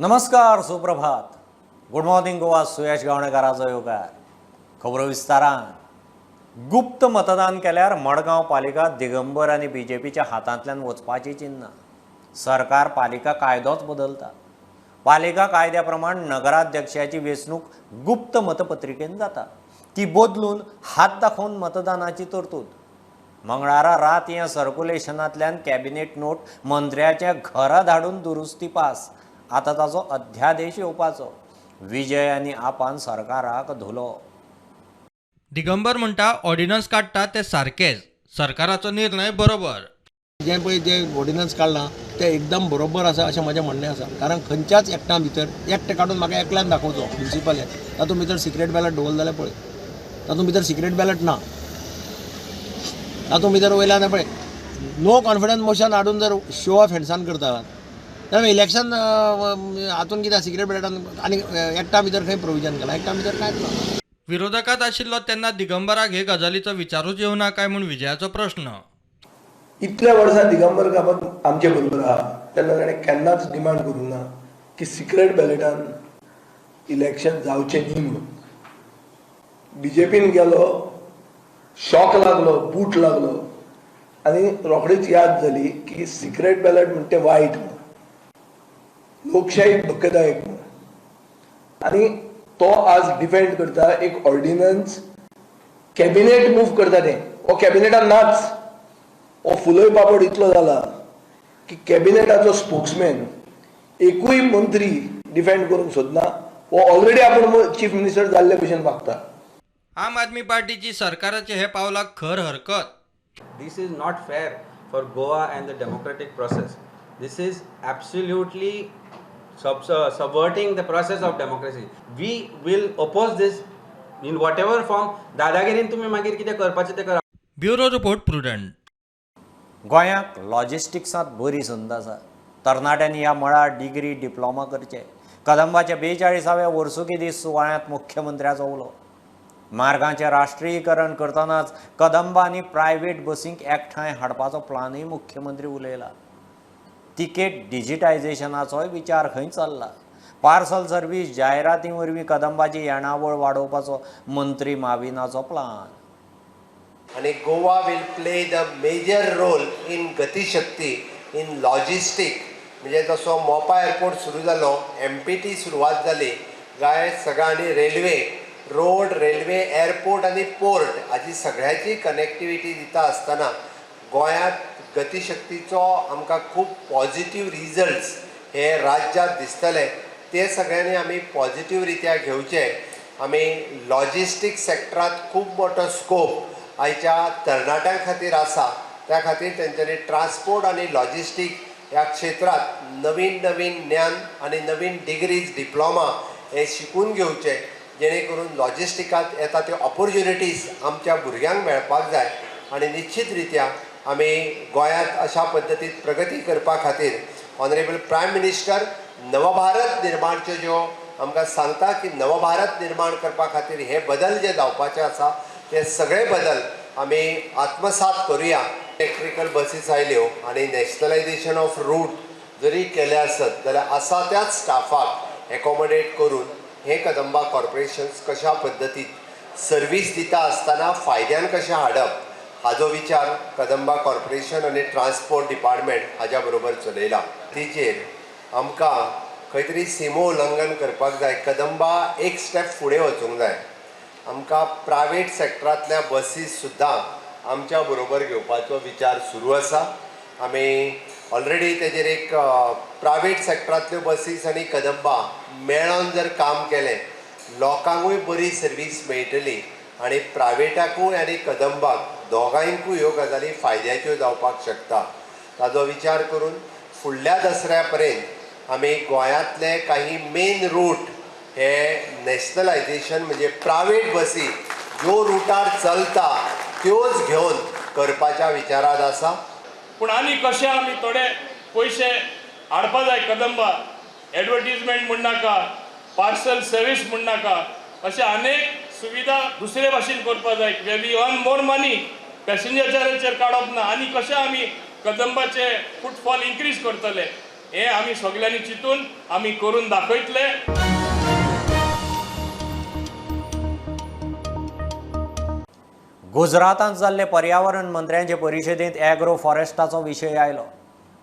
नमस्कार, सुप्रभात, good morning Goa. सुयश गावणेकाराचो येवकार. खबरो विस्तारान. गुप्त मतदान केल्यार मडगांव पालिका दिगंबर आनी बीजेपीच्या हातांतल्यान वचपाची चिन्नां. सरकार पालिका कायदोच बदलता. पालिका कायद्या प्रमाण नगराध्यक्षाची वेंचणूक गुप्त मतपत्रिकेन जाता. ती बदलून हात दाखोवन मतदानाची तरतूद. मंगळारा रात ह्या सर्क्युलेशनांतल्यान कॅबिनेट नोट मंत्र्याच्या घरा धाडून दुरुस्ती पास. आतां ताचो अध्यादेश येवपाचो. विजय आनी आपान सरकाराक धुलो. दिगंबर म्हणटा, ऑर्डिनन्स काडटा ते सारकेच, सरकाराचो निर्णय बरोबर. जें पळय जें ऑर्डिनन्स काडलां तें एकदम बरोबर आसा अशें म्हजें म्हणणें आसा, कारण खंयच्याच एक्टा भितर एक्ट काडून म्हाका एकल्यान दाखोवचो प्रिंसिपल, तातूंत भितर सिक्रेट बॅलट दवरलें जाल्यार पळय, तातूंत भितर सिक्रेट बॅलट ना. तातूंत भितर वयल्यान पळय नो कॉन्फिडन्स मोशन हाडून जर शो ऑफ हँड्सान करतात जाल्यार इलेक्शन हातून कितें सिक्रेट बॅलटान आनी एक्टा भितर खंय प्रोविजन केलां? एक्टा भितर कांयच ना. विरोधकात आशिल्लो तेन्ना दिगंबराक हे गजालीचो विचारूच येवना काय म्हूण विजयाचो प्रश्न. इतल्या वर्सां दिगंबर कामत आमचे बरोबर आहा तेन्ना ताणें केन्नाच डिमांड करूंक ना की सिक्रेट बॅलेटान इलेक्शन जावचें न्ही म्हणून. बीजेपीन गेलो, शॉक लागलो, बूट लागलो आनी रोखडीच याद जाली की सिक्रेट बॅलेट म्हणटा तें वायट म्हणून, लोकशाहीक धोकेदायक म्हणून. आनी तो आज डिफेंड करता एक ऑर्डिनन्स, कॅबिनेट मूव करता तें. हो कॅबिनेटान नाच. हो फुलय पापड इतलो जाला की कॅबिनेटाचो स्पोक्समॅन एकूय मंत्री डिफेंड करूंक सोदना. हो ऑलरेडी आपूण चीफ मिनिस्टर जाल्ले भशेन वागता. आम आदमी पार्टीची सरकाराचे हे पावलाक खर हरकत. This is not fair for Goa and the democratic process. This is absolutely subverting the process of democracy. We will oppose this in whatever form. दादागिरीन तुम्ही मागीर कितें करपाचें तें करा. Bureau report, Prudent. गोंयाक लॉजिस्टिक्सांत बरी संद आसा. तरणाट्यांनी ह्या मळार डिग्री, डिप्लोमा करचे. कदंबाच्या 42व्या वर्सुकी दीस सुवाळ्यांत मुख्यमंत्र्याचो उलो. मार्गांचें राष्ट्रीयीकरण करतनाच कदंबा आनी प्रायव्हेट बसींक एकठांय हाडपाचो प्लानूय मुख्यमंत्री उलयला. तिकेट डिजिटायझेशनाचोय विचार खंय चल्ला. पार्सल सर्वीस, जायराती वरवीं कदंबाची येणावळ वाडोवपाचो मंत्री माविनाचो प्लान. आणि Goa will play the major role in Gatishakti in logistic. म्हणजे जसो मोपा एअरपोर्ट सुरू जालो, एमपीटी सुरवात जाली, काय सगळ्या आनी रेल्वे, रोड, रेल्वे, एअरपोर्ट आनी पोर्ट हाजी सगळ्याची कनेक्टिविटी दिता आसतना गोंयांत गतिशक्तीचो आमकां खूब पॉझिटीव रिजल्ट्स हे राज्यांत दिसतले. ते सगळ्यांनी आमी पॉझिटीव रित्या घेवचे. आमी लॉजिस्टीक सेक्टरांत खूब मोठो स्कोप आयच्या तरणाट्यां खातीर आसा. त्या खातीर तेंच्यांनी ट्रान्सपोर्ट आनी लॉजिस्टीक ह्या क्षेत्रांत नवीन नवीन ज्ञान आनी नवीन डिग्रीज, डिप्लॉमा हे शिकून घेवचे, जेणे करून लॉजिस्टिकांत येता त्यो ऑपॉर्च्युनिटीज आमच्या भुरग्यांक मेळपाक जाय. आनी निश्चित रित्या आमी गोंयांत अशा पद्दतीन प्रगती करपा खातीर ऑनरेबल प्रायम मिनिस्टर नवभारत निर्माणच्यो ज्यो आमकां सांगता की नवभारत निर्माण करपा खातीर हे बदल जे जावपाचे आसा ते सगळे बदल आमी आत्मसात करुया. इलेक्ट्रिकल बसीस आयल्यो आनी नॅशनलायझेशन ऑफ रूट जरी केलें आसत जाल्यार आसा त्याच स्टाफाक एकोमोडेट करून हे कदंबा कॉर्पोरेशन्स कशा पद्दतीन सर्वीस दिता आसतना फायद्यान कशें हाडप हाजो विचार कदंबा कॉर्पोरेशन आनी ट्रान्सपोर्ट डिपार्टमेंट हाज्या बरोबर चलयला. तिचेर आमकां खंय तरी सिमो उल्लंघन करपाक जाय. कदंबा एक स्टेप फुडें वचूंक जाय. आमकां प्रायवेट सेक्टरांतल्या बसीस सुद्दां आमच्या बरोबर घेवपाचो विचार सुरू आसा. आमी ऑलरेडी तेजेर एक प्रायवेट सेक्टरांतल्यो बसीस आनी कदंबा मेळोन जर काम केलें, लोकांकूय बरी सर्वीस मेळटली आनी प्रायवेटाकूय आनी कदंबाक दोगांयकूय ह्यो गजाली फायद्याच्यो जावपाक शकता. ताजो विचार करून फुडल्या दसऱ्या पर्यंत आमी गोंयांतले काही मेन रूट हे नॅशनलायझेशन, म्हणजे प्रायवेट बसी ज्यो रुटार चलता त्योच घेवन करपाच्या विचारांत आसा. पूण आनी कशें आमी थोडे पयशे हाडपा जाय कदंबा. एडवर्टीजमेंट म्हण नाका, पार्सल सर्वीस म्हण नाका, अशे अनेक सुविधा दुसरे भाशेन करपा जाय. We earn more money. पॅसेंजराचेर काडप ना. आनी कशें आमी कदंबाचे फुटफॉल इन्क्रीज करतले? हें आमी सगल्यांनी चिंतून आमी करून दाखयतले. गुजरातांत जाल्ले पर्यावरण मंत्र्यांचे परिशदेंत एग्रो फॉरेस्टाचो विशय आयलो.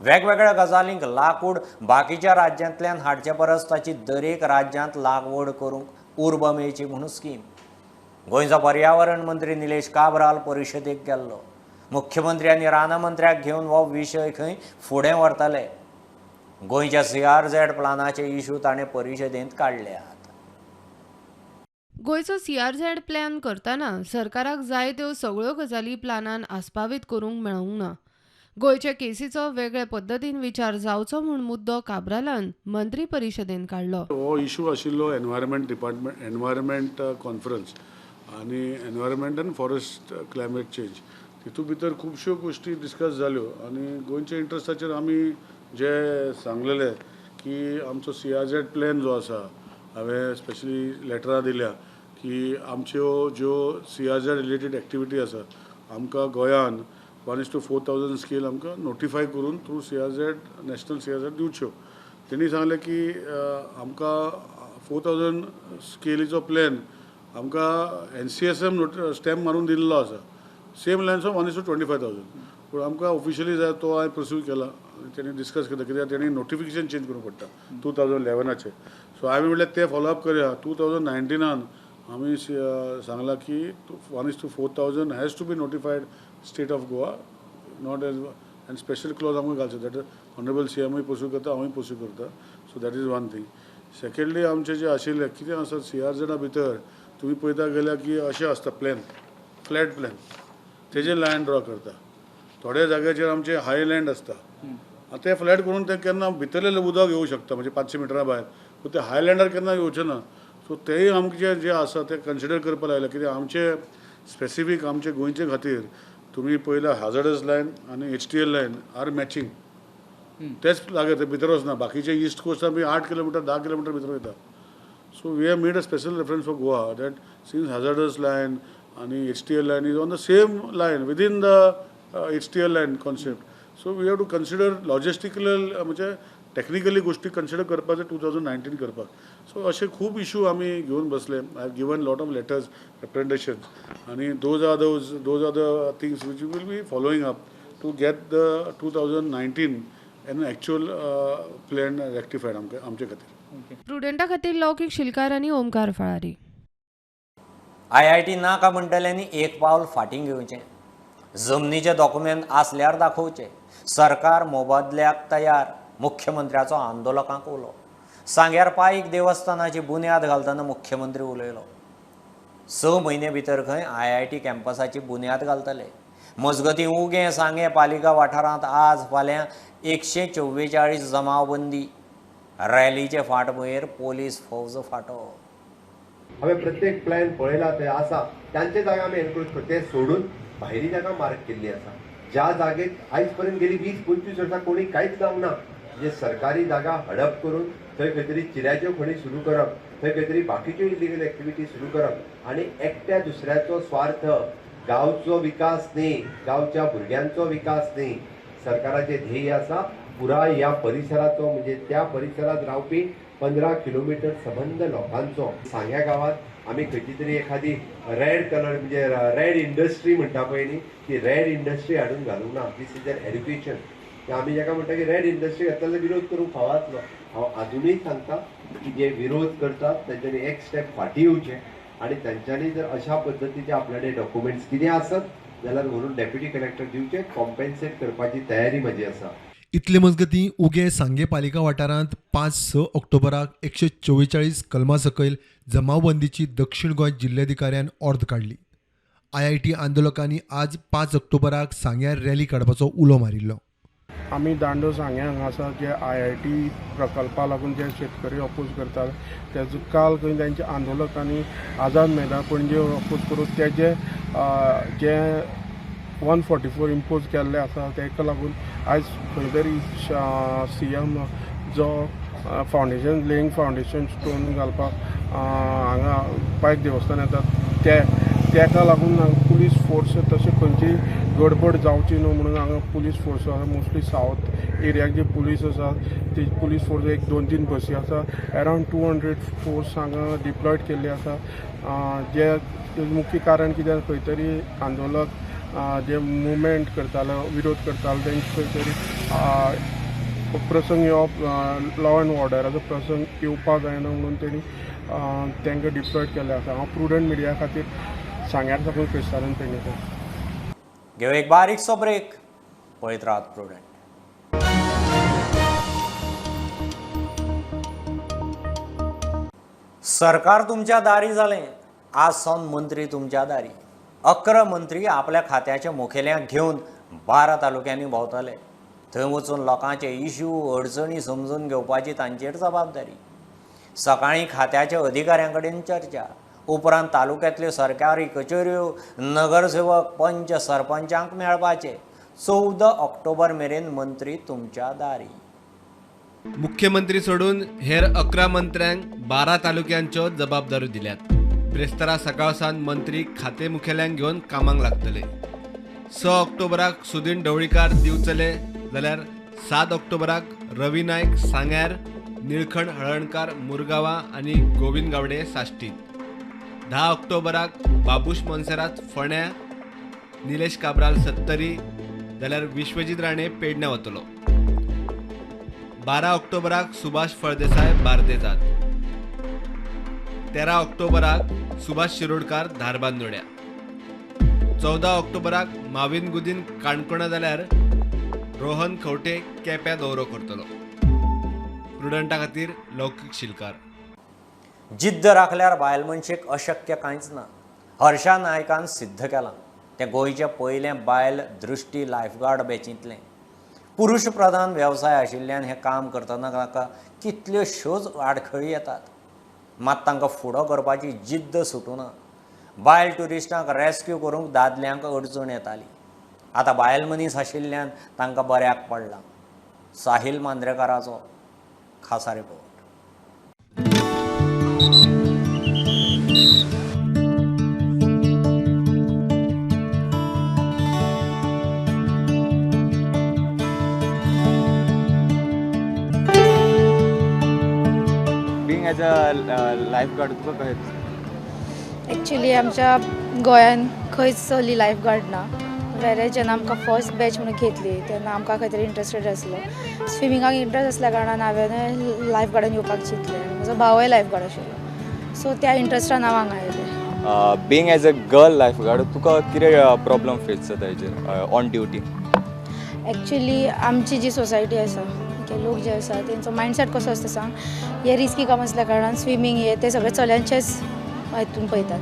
वेगवेगळ्या गजालींक लाकूड बाकीच्या राज्यांतल्यान हाडचे परस ताची दरेक राज्यांत लागवड करूंक उर्बा मेळची म्हणून स्कीम. गोंयचो पर्यावरण मंत्री निलेश काब्राल परिशदेक गेल्लो. मुख्यमंत्री आनी रानां मंत्र्याक घेवन हो विशय खंय फुडें व्हरतले. गोंयच्या CRZ प्लानाचे इशू ताणें परिशदेंत काडल्यात. गोंयचो CRZ plan करतना सरकाराक जाय त्यो सगळ्यो गजाली प्लानान आस्पावीत करूंक मेळूंक ना. गोंयचे केसीचो वेगळे पद्दतीन विचार जावचो म्हूण मुद्दो काब्रालान मंत्री परिशदेन काडलो. हो इशू आशिल्लो एनवायरमेंट डिपार्टमेंट, एनवायरमेंट कॉन्फरन्स आनी environment and forest climate change, तितूंत भितर खुबश्यो गोश्टी डिस्कस जाल्यो आनी गोंयच्या इंट्रस्टाचेर आमी जे सांगलेले की आमचो CRZ plan जो आसा, हांवें स्पेशली लेटरां दिल्या की आमच्यो ज्यो CRZ related activity आसा आमकां गोंयान 1:4,000 स्केल आमकां नोटिफाय करून थ्रू CRZ national CRZ दिवच्यो. तेणी सांगलें की आमकां 4,000 स्केलीचो प्लॅन आमकां NCSM stamp मारून दिल्लो आसा, सेम लायन्स ऑफ 1:25,000. पूण आमकां ऑफिशियली जाय तो हांवें प्रोसीड केला आनी तेणी डिस्कस केला कित्याक तेणी नोटिफिकेशन चेंज करूंक पडटा 2011. सो हांवें म्हणल्यार तें फॉलोअप करया. 2019 आमी सांगलां की 1:4,000 has to be notified state of Goa, not as and special clause आमकां घालचो. That honourable CMूय pursue करता, हांवूय पर्स्यू करता. So that is one thing. Secondly आमचें जें आशिल्लें कितें आसा CRZ भितर तुमी पळयता गेल्यार की अशें आसता प्लॅन, फ्लॅट प्लॅन, तेजेर लायन ड्रॉ करता. थोड्या जाग्याचेर आमचे हाय लँड आसता, ते फ्लॅट करून ते केन्ना भितरले उदक येवं शकता, म्हणजे 500 मिटरां भायर, पूण ते हाय लँडार केन्ना येवचें ना. सो तेय आमचे जे आसा ते कन्सिडर करपाक लागले कित्याक आमचे स्पेसिफीक आमचे गोंयचे खातीर तुमी पयला हॅझर्डस लायन आनी HTL line R matching, तेच लागत भितर वचना. बाकीचे इस्ट कोस्टार बी 8 किलोमिटर 10 किलोमिटर भितर वयता. So we have made a special reference for Goa that since hazardous line आनी HTL line is on the same line within the HTL line concept, so we have to consider logistical म्हणजे technically गोश्टी consider करपाचे 2019 करपाक. So अशे खूब issue आमी घेवन बसले. I have given lot of letters, representations आनी those are the things which will be following up to get the 2019 an actual plan rectified आमकां आमचे खातीर. प्रुडंटा खातीर लौकीक शिलकार आनी ओमकार फळारी. IIT नाका म्हणटल्यांनी एक पावल फाटीं घेवचें, जमनीचे डॉक्युमेंट आसल्यार दाखोवचे. सरकार मोबदल्याक तयार, मुख्यमंत्र्याचो आंदोलकांक उलो. सांग्यार पायक देवस्थानाची बुन्याद घालतना मुख्यमंत्री उलयलो. 6 म्हयने भितर खंय IIT कॅम्पसाची बुन्याद घालतले. मजगतीं उगें सांगें पालिका वाठारांत आज फाल्यां 144 जमावबंदी. रॅलीचे फाटभुंयेर पोलीस फौज फाटो. हांवें प्रत्येक प्लॅन पळयला, थंय आसा तांचे जागा आमी एनक्रोच करता, ते सोडून भायली जागा मार्क केल्ली आसा. ज्या जागेत आयज पर्यंत गेली 20-25 वर्सां कोणी कांयच जावंक ना, म्हणजे सरकारी जागा हडप करून थंय खंय तरी चिऱ्याच्यो खणी सुरू करप, थंय खंय तरी बाकीच्यो इलिगल एक्टिविटी सुरू करप आनी एकट्या दुसऱ्याचो स्वार्थ, गांवचो विकास न्ही, गांवच्या भुरग्यांचो विकास न्ही. सरकाराचें ध्येय आसा पुराय ह्या परिसराचो, म्हणजे त्या परिसरांत रावपी 15 किलोमिटर सबंद लोकांचो. सांग्या गांवांत आमी खंयची तरी एखादी रेड कलर म्हणजे रेड इंडस्ट्री म्हणटा पळय न्ही, ती रेड इंडस्ट्री हाडून घालूंक ना. This is an education. आमी जाका म्हणटा की रेड इंडस्ट्री घातल्यार विरोध करूंक फावो आसलो. हांव आजुनूय सांगता की जे विरोध करतात तांच्यांनी एक स्टेप फाटीं येवचें आनी तांच्यांनी जर अशा पद्दतीचे आपल्याकडे डॉक्युमेंट्स कितें आसत जाल्यार व्हरून डेप्युटी कलेक्टर दिवचे, कॉम्पेन्सेट करपाची तयारी म्हजी आसा. इतले मजगतीं उगें सांगे पालिका वाठारांत 5-6 ऑक्टोबराक 144 कलमा सकयल जमावबंदीची दक्षिण गोंय जिल्ल्याधिकाऱ्यान ऑर्द काडली. IIT आंदोलकांनी आज 5 ऑक्टोबराक सांग्यार रॅली काडपाचो उलो मारिल्लो. आमी दांडो सांग्या हांगासर जे IIT प्रकल्पा लागून जे शेतकरी अपोज करतात तेजो काल खंय तांच्या आंदोलकांनी आझाद मैदान पणजे अपोज करून तेजे जे 144 इम्पोज केल्ले आसा ताका लागून आयज खंय तरी CM जो फावंडेशन लेईंग फावंडेशन स्टोन घालपाक हांगा पायक देवस्थान येतात ते ताका लागून पुलीस फोर्स तशें खंयची गडबड जावची न्हू म्हणून हांगा पुलीस फोर्स आसा. मोस्टली सावथ एरियाक जे पुलीस आसा ती पुलीस फोर्स एक 2-3 बसी आसा. अरावंड 200 फोर्स हांगा डिप्लॉयड केल्ले आसा. जे मुख्य कारण कित्याक खंय तरी आंदोलक जे मुवमेंट करताले, विरोध करताले, तेंचे खंय तरी प्रसंग येवप, लॉ एंड ऑर्डराचो प्रसंग येवपाक जायना म्हणून तेणी तांकां डिप्लॉयड केल्ले आसा. हांव प्रुडंट मिडिया खातीर सांग्यार साकून क्रिस्तालन पेडणेकर. घेऊ एक बारीकसो ब्रेक, पळयत राहात प्रुडंट. सरकार तुमच्या दारी जालें, आज सावन मंत्री तुमच्या दारी. 11 मंत्री आपल्या खात्याच्या मुखेल्यांक घेवन 12 तालुक्यांनी भोंवतले. थंय वचून लोकांचे इश्यू अडचणी समजून घेवपाची तांचेर जबाबदारी. सकाळीं खात्याच्या अधिकाऱ्यां कडेन चर्चा, उपरांत तालुक्यांतल्यो सरकारी कचेऱ्यो, नगरसेवक, पंच, सरपंचांक मेळपाचे. 14 ऑक्टोबर मेरेन मंत्री तुमच्या दारी. मुख्यमंत्री सोडून हेर 11 मंत्र्यांक 12 तालुक्यांच्यो जबाबदाऱ्यो दिल्यात. ब्रेस्तारा सकाळ सावन मंत्री खाते मुखेल्यांक घेवन कामाक लागतले. 6 ऑक्टोबराक सुदीन ढवळीकार दिवचले, जाल्यार 7 ऑक्टोबराक रवी नायक सांग्यार, निळखण हळणकार मुरगांवा आनी गोविंद गावडे साश्टीत. 10 ऑक्टोबराक बाबूश मोन्सेरात फोंड्या, निलेश काब्राल सत्तरी, जाल्यार विश्वजीत राणे पेडण्या वतलो. 12 ऑक्टोबराक सुभाष फळदेसाय बार्देजात. 13 ऑक्टोबराक सुभाष शिरोडकार धारबांदोड्या. 14 ऑक्टोबराक माविन गुदीन काणकोणा, जाल्यार रोहन खवटे केप्या दौरो करतलो. प्रुडंटा खातीर लौकीक शिलकार. जिद्द राखल्यार बायल मनशेक अशक्य कांयच ना. हर्षा नायकान सिद्ध केलां. तें गोंयचें पयलें बायल दृश्टी लायफगार्ड बॅचींतलें. पुरुश प्रधान वेवसाय आशिल्ल्यान हें काम करतना ताका कितल्योश्योच आडखळी येतात, मात तांकां फुडो करपाची जिद्द सुटूना. बायल ट्युरिस्टांक रेस्क्यू करूंक दादल्यांक अडचण येताली. आतां बायल मनीस आशिल्ल्यान तांकां बऱ्याक पडलां. साहिल मांद्रेकाराचो खासा report. Being as a lifeguard तुका कशें दिसता? एक्चुली आमच्या गोंयान खंयच चली लायफगार्ड ना. वेरे जेन्ना आमकां फर्स्ट बॅच म्हणून घेतली तेन्ना आमकां खंय तरी इंट्रस्टेड आसलो. स्विमिंगाक इंट्रस्ट आसल्या कारणान हांवें लायफगार्डान येवपाक चिंतलें. म्हजो भावय लायफगार्ड आशिल्लो, सो त्या इंट्रस्टान हांव हांगा आयलें. Being as a girl lifeguard तुका कितें प्रॉब्लम फेस जाता हेजेर ऑन ड्युटी? एक्चुली आमची जी सोसायटी आसा, लोक जे आसा तेंचो मायंडसेट कसो आसता सांग, हे रिस्की काम आसल्या कारणान स्विमींग हे ते सगळे चल्यांचेच हितून पळयतात.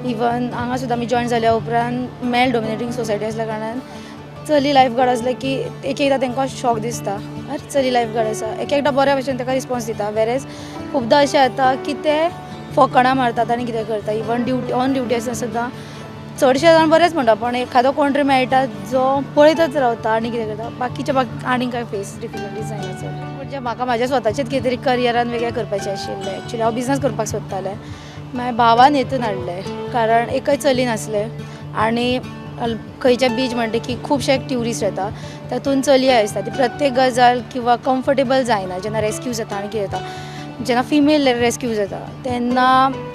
इवन हांगा सुद्दां आमी जॉयन जाल्या उपरांत मेल डॉमिनेटींग सोसायटी आसल्या कारणान चली लायफगार्ड आसले की एक एकदां तांकां शॉक दिसता, अरे चली लायफगार्ड आसा. एक एकदां बऱ्या भशेन ताका रिस्पॉन्स दिता, वेरेज खुबदां अशें जाता की ते फकाणां मारतात आनी कितें करता. इवन ड्युटी ऑन ड्युटी आसतना सुद्दां चडशे जाण बरेंच म्हणटा, पण एखादो कोण तरी मेळटा जो पळयतच रावता आनी कितें करता. बाकीच्या बाकी आनीक कांय फेस डिफिकल्टीज जायना चड. म्हणजे म्हाका म्हाज्या स्वताचेच कितें तरी करियरान वेगळें करपाचें आशिल्लें. एक्चुली हांव बिजनस करपाक सोदतालें, मागीर भावान हेतून हाडलें, कारण एकय चली नासलें आनी खंयच्या बीच म्हणटा की खुबशे ट्युरिस्ट येता तातूंत चलयो आसता, ती प्रत्येक गजाल किंवा कम्फर्टेबल जायना. जेन्ना रेस्क्यू जाता आनी कितें जाता, जेन्ना फिमेल रेस्क्यू जाता तेन्ना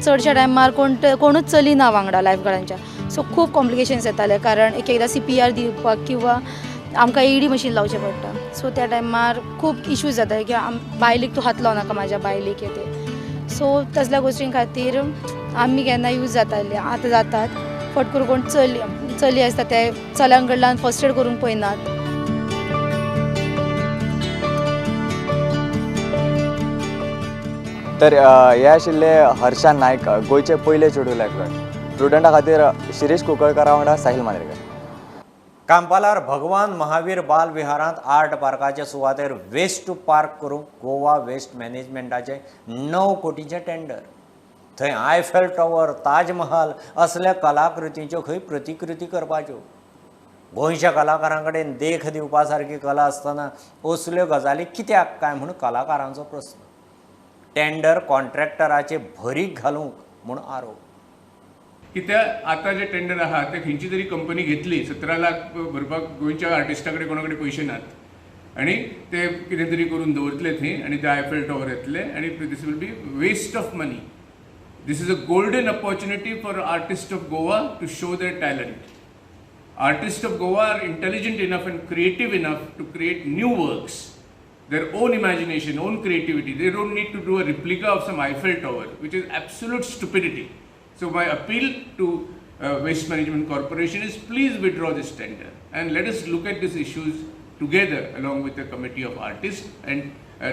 चडश्या टायमार कोणूच चली ना वांगडा लायफगार्डांच्या, सो खूब कॉम्प्लिकेशन्स येताले. कारण एक एकदां CPR दिवपाक किंवा आमकां AED machine लावचें पडटा, सो त्या टायमार खूब इश्यूज जाता की बायलेक तूं हात लावं नाका, म्हाज्या बायलेक येते. सो तसल्या गोश्टीं खातीर आमी केन्ना यूज जाताले, आतां जातात फट करून कोण चली आसता ते चल्यां कडल्यान फर्स्ट एड करूंक पळयनात. तर हे आशिल्ले हर्षा नायक, गोंयचे पयले चेडूं लायफगार्ड. प्रुडंटा खातीर शिरीष कुंकळकारा वांगडा साहिल मांद्रेकर. कांपालार भगवान महावीर बाल विहारांत आर्ट पार्काचे सुवातेर वेस्ट पार्क करूंक गोवा वेस्ट मॅनेजमेंटाचे 9 कोटींचे टेंडर. थंय आयफेल टॉवर, ताजमहाल असल्या कलाकृतींच्यो खंय प्रतिकृती करपाच्यो. गोंयच्या कलाकारां कडेन देख दिवपा सारकी कला आसतना असल्यो गजाली कित्याक काय म्हूण कलाकारांचो प्रस्न. टेंडर कॉन्ट्रॅक्टराचे भरीक घालूंक म्हूण आरोप. की त्या आतां जे टेंडर आहा ते खंयची तरी कंपनी घेतली 17 लाख भरपाक गोंयच्या आर्टिस्टा कडेन कोणा कडेन पयशे नात आनी ते कितें तरी करून दवरतले थंय आनी ते आयफेल टॉवर येतले आनी this will be waste of money. This is a golden opportunity for artist of Goa to show their talent. Artists of Goa are intelligent enough and creative enough to create new works, their own imagination, own creativity. They don't need to do a replica of some Eiffel Tower, which is absolute stupidity. So my appeal to Waste Management Corporation is please withdraw this tender and let us look at these issues together along with the committee of artists and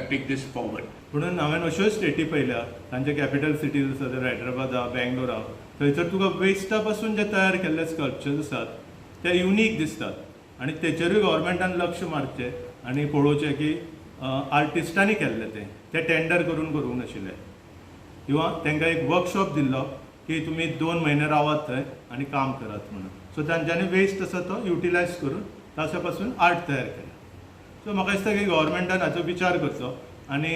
take this forward. म्हणून हांवें अश्यो स्टेटी पळयल्या तांचे capital cities आसा, हैदराबाद आहा, बेंगलोर आहा, थंयसर तुका वेस्टा पासून जे तयार केल्ले स्कल्पचर्स आसात ते युनीक दिसतात आनी तेचेरूय गव्हर्मेंटान लक्ष मारचें आनी पळोवचें की आर्टिस्टांनी केल्लें तें ते टेंडर करून करूंक नाशिल्लें किंवा तांकां एक वर्कशॉप दिल्लो की तुमी 2 म्हयने रावात थंय आनी काम करात म्हणून. सो तांच्यांनी वेस्ट आसा तो युटिलायज करून ताच्या पासून आर्ट तयार केलें. सो म्हाका दिसता की गव्हर्मेंटान हाचो विचार करचो आनी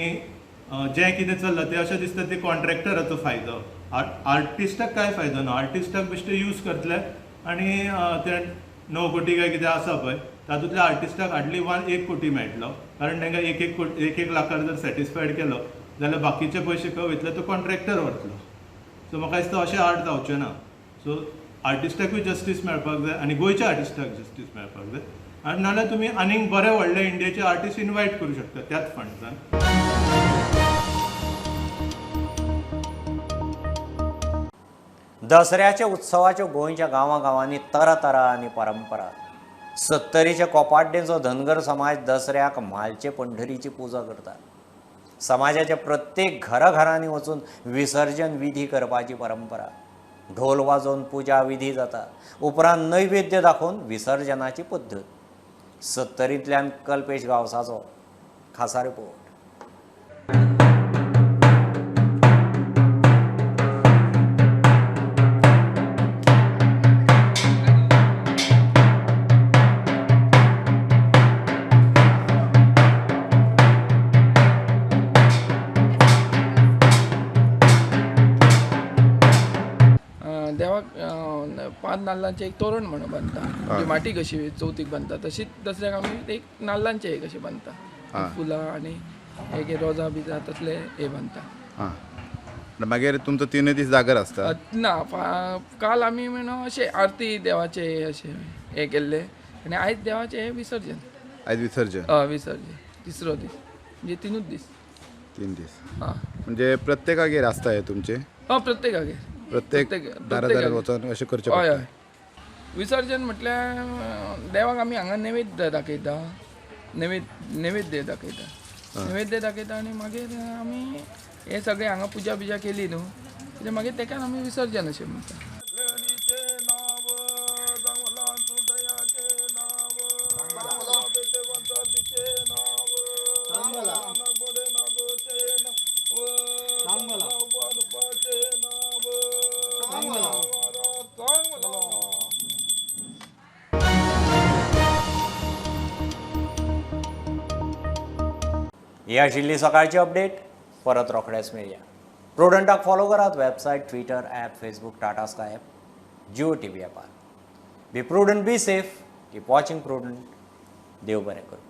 जें कितें चल्लां तें अशें दिसता तें कॉन्ट्रॅक्टराचो फायदो, आर्टिस्टाक कांय फायदो ना. आर्टिस्टाक बेश्टे यूज करतले आनी ते 9 कोटी काय कितें आसा पळय तातूंतल्या आर्टिस्टाक हार्डली 1 कोटी मेळटलो, कारण तांकां 1-1 लाखार जर सॅटिस्फायड केलो जाल्यार बाकीचे पयशे खंय वयतले, तो कॉन्ट्रॅक्टर व्हरतलो. सो म्हाका दिसता अशें आर्ट जावचें ना. सो आर्टिस्टाकूय जस्टीस मेळपाक जाय आनी गोंयच्या आर्टिस्टाक जस्टीस मेळपाक जाय आनी नाजाल्यार तुमी आनीक बरे व्हडले इंडियेचे आर्टिस्ट इनवायट करूं शकता त्याच फंड्सान. दसऱ्याच्या उत्सवाच्यो गोंयच्या गांवागांवांनी तरातरा आनी परंपरा. सत्तरीच्या कोपाड्डेचो धनगर समाज दसऱ्याक म्हालचे पंढरीची पुजा करता. समाजाच्या प्रत्येक घराघरांनी वचून विसर्जन विधी करपाची परंपरा. ढोल वाजोवन पुजा विधी जाता, उपरांत नैवेद्य दाखोवन विसर्जनाची पद्दत. सत्तरींतल्यान कल्पेश गांवसाचो खासा रिपोर्ट. देवाक 5 नाल्लांचें एक तोरण म्हणून बांदता, माटी कशी चवथीक बांदता तशीच दसऱ्याक आमी एक नाल्लांचें एक अशें बांदता, फुलां आनी एक रोजां बिजां तसले हे बांदता. मागीर तुमचो 3 दीस जागर आसता ना? काल आमी म्हणून अशें आरती देवाचे अशें हें केल्लें आनी आयज देवाचें हें विसर्जन. आयज विसर्जन? हय, विसर्जन तिसरो दीस, म्हणजे 3 दीस. 3 दीस म्हणजे प्रत्येकागेर आसता हें तुमचें? हय, प्रत्येकागेर, प्रत्येक दारा वचून अशें करचें. हय हय. विसर्जन म्हटल्यार देवाक आमी हांगा नैवेद्य दाखयता, नैवेद्य दाखयता, नैवेद्य दाखयता आनी मागीर आमी हे सगळे हांगा पुजा बिजा केली न्हू, कित्याक मागीर तेका आमी विसर्जन अशें म्हणटा. ही आशिल्ली सकाळची अपडेट. परत रोखडेच मेळया. प्रुडंटाक फॉलो करात website, Twitter, app, Facebook, Tata Sky app, Jio TV ॲपार. Be prudent, be safe, keep watching Prudent. देव बरें करूं.